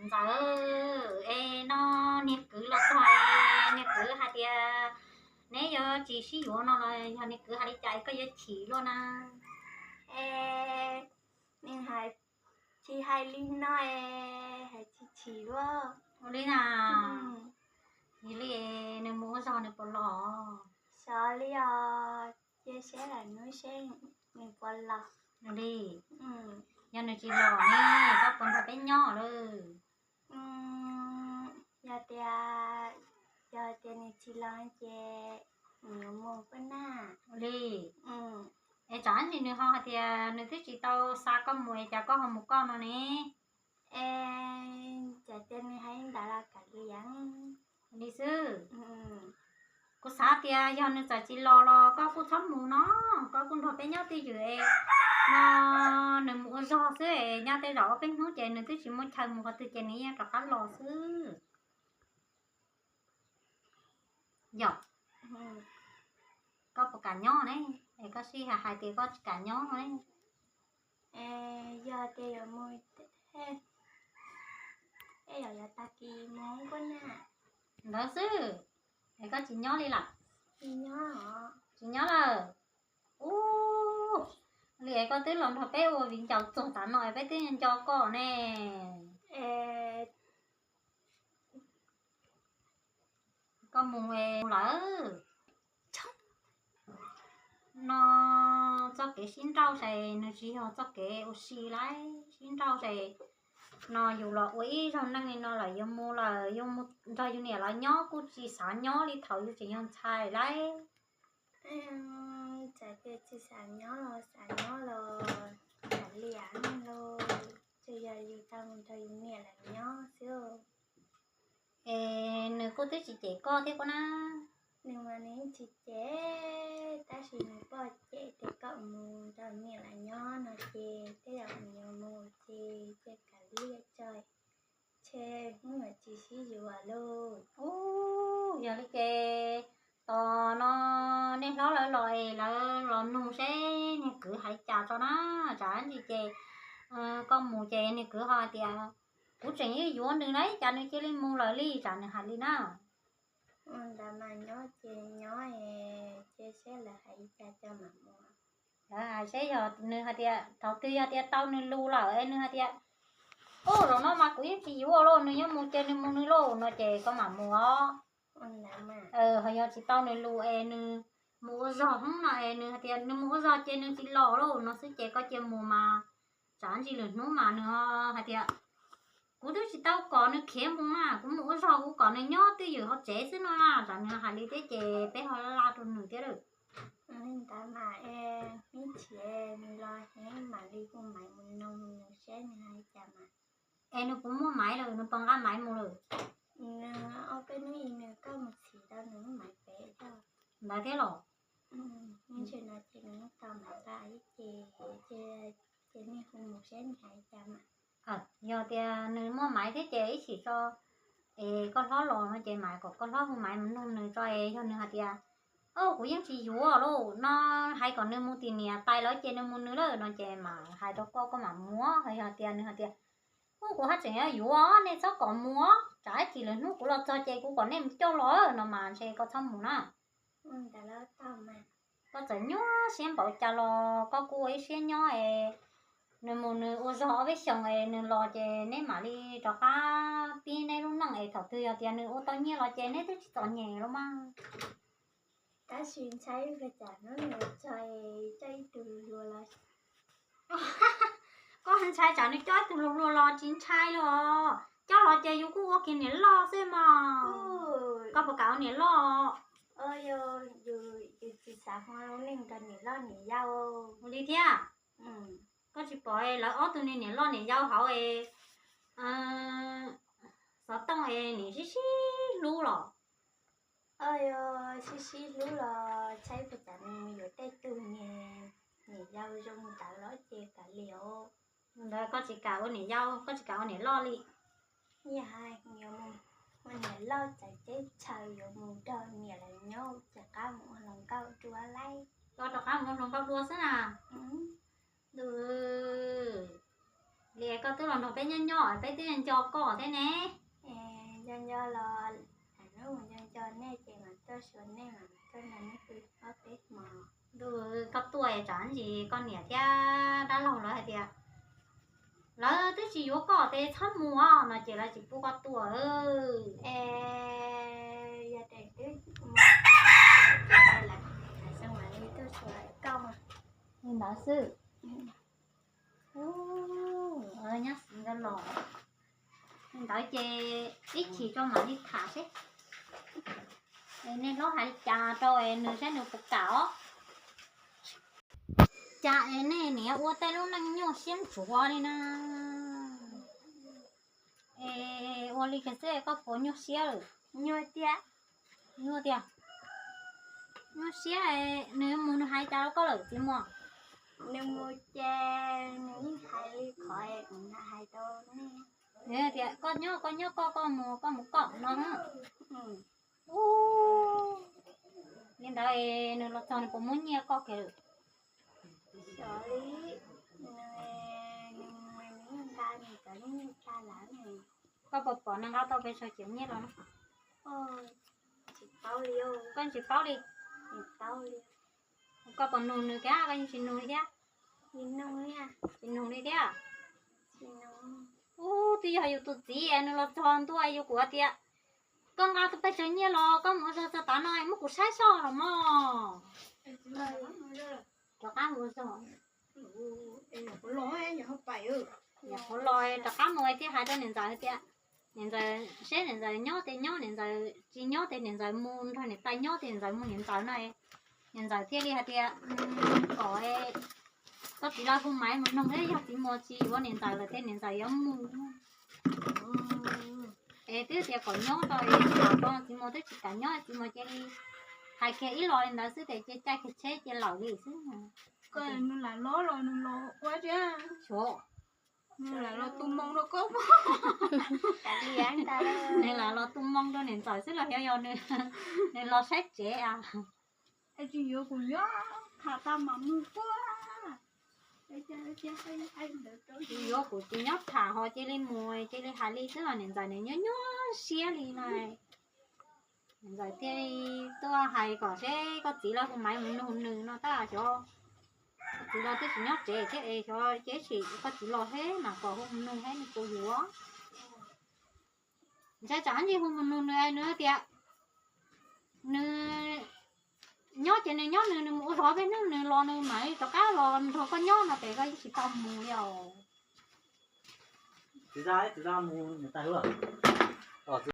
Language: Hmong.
Ntxawm, es no niag kwv los txog, niag kwv hais tias neb yuav tsis sib yuav no los yog niag kwv hais li cas es koj yuav chim luaj na? Es nws hais, tsis hais li no es hais tsis chim luaj. Ua li na, yog li nws mus ua zog nws puas los? Xyov li os, cia seb lwm hnub seb nws puas los. Li, yog nws tsis los ne, koj puas nrog peb nyob lawm? Yog tias, yog tias nws tsis los ces nws yuav mus puas na? Li, es tsam ntsis nws ho hais tias nws twb tsis tau xa koj mus es cas koj ho mus koj no ne? Es tsam tias nws hais li ntawd los kav liam li xwb. Kuv xav tias yog nws txawm tsis los los koj kuj txhob mus no, koj kuj nrog peb nyob twj ywm es no nws mus ua zog xwb es nyob tej zaum ob peb hnub ces nws twb tsis muaj chaw mus qhov twg ces nws yeej rov qab los xwb. Yog koj puas kam nyob ne? Es koj sij hawm hais tias koj tsis kam nyob ne. Yog tias yuav mus, es yog yuav tag kis mus kuj na. Ntawd xwb, es koj tsis nyob li lawm? Tsis nyob lawm. Ub, li es koj twb los nrog peb ua viv ncaus txog tav no es peb twb nco koj ne. Koj mus es lawm. No txoj kev sib nrauj ces nws tsis yog txoj kev ua si lauj. Sib nrauj ces no yus los ua ib zaug neej li no lawm, yuav mus lawm, yuav mus nrog yus niam lawv nyob kuj tsis xav nyob li thaum yus tseem yog ntxhais lauj. Txawm tias tsis xav nyob los xav nyob los kav liam lauj, tsuas yog yus tau mus nrog yus niam lawv nyob xwb. Es nws kuj twb tsis cem koj thiab koj na. Nws mas nws yeej tsis cem, tab sis nws pom cem tias koj mus nrog niam lawv nyob no ces tej zaum nws yuav mus ces cia kav liam tso, ntshe hnub yuav tsis sib yuav lauj. Ub, yog li ces tos no niag hlob lawv los es lawv los nug seb niag kwv hais li cas tso na. Tsam ntsis ces koj mus ces niag kwv ho hais tias kuv tseem yuav yuav nws na, cas nws cia li mus lawm li, tsam nws hais li na. Ntawd mas nyob ces nyob, cia seb lawv hais li cas ces mam mus. Lawv hais seb yog nws hais tias thaum twg yog tias tau nws lus lawm es nws hais tias, ub, zaum no mas kuv yeej tsis yuav lauj, nws yuav mus ces nws mus nws lauj no ces koj mam mus os. Ho yog tsis tau nws lus es nws mus ua zog hoob no es nws hais tias nws mus ua zog ces nws tsis los lauj no xwb ces koj cia mus mas, tsam ntsis lwm hnub mas nws hais tias kuv twb tsis tau kom nws khiav mus na, kuv mus ua zog kuv kom nws nyob twj ywm hauv tsev xwb no na, tsam nws hais li thiab ces peb ho laj rau nws thiab lawm. Ntawd mas, ib chim nws los heev mam li hu Maiv mus nug nws seb nws hais li cas mas. Es nws puas muaj Maiv lawm, nws puas nqa Maiv mus lawm? Nws ob peb hnub ib nws koj mus txhim tau nws lub Maiv pem thiab. Ntawd thiab los? Ntshe no ces nws tau Maiv nqa ib ce, ces nej hu mus seb nws hais li cas mas. Yog tias nws muaj Maiv thiab ces ib chim tso, es koj hlob los no ces mam kom koj hlob hu Maiv mus nug nws tso es yog nws hais tias, o, kuv yeej tsis yuav lauj no, hais kom nws mus tim niam tais lawv ces nws mus nws lawm no ces mam hais rau koj, koj mam mus. Yog tias nws hais tias, ub, kuv haj tseem yuav yuav, nej txhob kom mus, tsam ib chim lwm hnub kuv los txog ces kuv kom nej mus coj los no mas ntshe koj txhob mus na. Koj txawm nyuaj siab npaum cas los koj kuj ua ib siab nyob es nws mus nws ua zog ob peb xyoos es nws los ces neb mam li rov qab pib neb lub neej es thaum twg yog tias nws ua tau nyiaj los ces neb twb tsis txom nyem los mas. Tab sis ntshai ib pliag tsam hnub nws txog coj ib tug hluas los. Koj ntshai tsam nws coj ib tug hluas hluas los? Tsis ntshai li os, coj los ces yus kuj ua kiag niam loj xwb mas. Koj puas kam ua niam loj? Yus tsis xav ua lub neej nrog niam loj niam yau. Ua li thiab, koj tsis pom lawv ob tug niam loj niam yau hauv es xov tooj es nim sib sib hlub los? Sib sib hlub los ntshai ib pliag tsam nws mus yuav tej tug niam yau zoo ntawd los ces kav liam. Ntawd koj tsis kam ua niam yau, koj tsis kam ua niam loj li? Yog hais yuav mus ua niam loj txawv teb chaws yuav mus nrog niam lawv nyob ces rov qab mus ua hluas nkauj dua lauj. Koj rov qab mus ua hluas nkauj dua xwb na? Ntuj, Li koj twb los nrog peb nyob nyob, peb twb nco nco koj thiab ne. Nco nco los, hnub nco nco nej ces mam tuaj xyuas nej, mam tuaj nrog nej pw ob peb hmos. Ntuj, koj tuaj es tsam ntsis koj niam thiab dab laug lawv hais tias lawv twb tsis yuav koj ces txhob mus os no ces lawv tsis pub koj tuaj. Es yog tias twb mus, li ntawd xwb. Nyob xwb ntawd los, li ntawd ces ib chim rau mam li tham seb. Nej hlob hais li cas rau nws saib nws puas kam os. Cas es nej niam ua tej lub neej nyuaj siab ntsuav li na. Es ua li cas xwb koj puas nyuaj siab lawm? Nyuaj tiag. Nyuaj tiag. Nyuaj siab, nws mus nws hais cas rau koj lawm txiv muag? Nws mus ces nws yeej hais li qhov kuv hais rau nej tias koj nyob koj nyob koj, koj mus koj mus koj no. Ub, li ntawd nws los txog nws puas muab nyiaj koj kiag lawm? Xyov li, nws, nws nqa nws cov nyiaj tsa lawm ne. Koj puas pom nws nqa tau pes tsawg cov nyiaj los no? Tsis paub li. Koj tsis paub li? Tsis paub li. Koj puas nug nws thiab, koj yeej tsis nug li thiab? Tsis nug li thiab. Ub, twb yog yus tus txiv nws los txog ntua yus kuv tias koj nqa tau pes tsawg nyiaj los koj mus txog txog tav no muab kuv saib soj los mog. Rov qab mus txog, nyuam qhuav los rov qab mus thiaj hais rau niam ntxawm tias, niam ntxawm, seb niam ntxawm nyob tes nyob, niam ntxawm tsis nyob tes niam ntxawm mus nrog niam tais nyob tes niam ntxawm mus niam ntxawm no. Niam ntxawm thiaj li hais tias kom koj txiv los hu maiv mus noog thiab, yog txiv muag tsis yuav niam ntxawm lawm tes niam ntxawm yuav mus. Es twb tias kom nyob rau es tsis kam, txiv muag twb tsis kam nyob, txiv muag cia li hais kiag ib los li ntawd xwb tes cia caij kiag tsheb cia lawm li xwb. Nws lam los, nws los ua, nws lam los tu moo rau koj. Nws lam los tu moo rau niam ntxawm xwb los xyov yog nws los saib tsev a. Tsis yuav kuv nyob tham tau mam mus quaj. Tsis yuav kuv tsis nyob tham ho cia li mus cia li hais li xwb los niam ntxawm nws nyob nyuaj siab li no. Niam ntxawm thiaj li tuaj hais kom seb koj txiv los hu maiv mus nug nws no tab xyov koj txiv los twb tsis nyob tsev thiab es xyov ces sim koj txiv los thiab mas kom hu mus nug thiab nws puas yuav. Ntshai tsam ntsis hu mus nug nws, nws tias nws nyob ces nws nyob nws, nws mus ua zog peb hnub nws los nws mam li rov qab los nrog koj nyob no ces koj yeej tsis tau mus li os.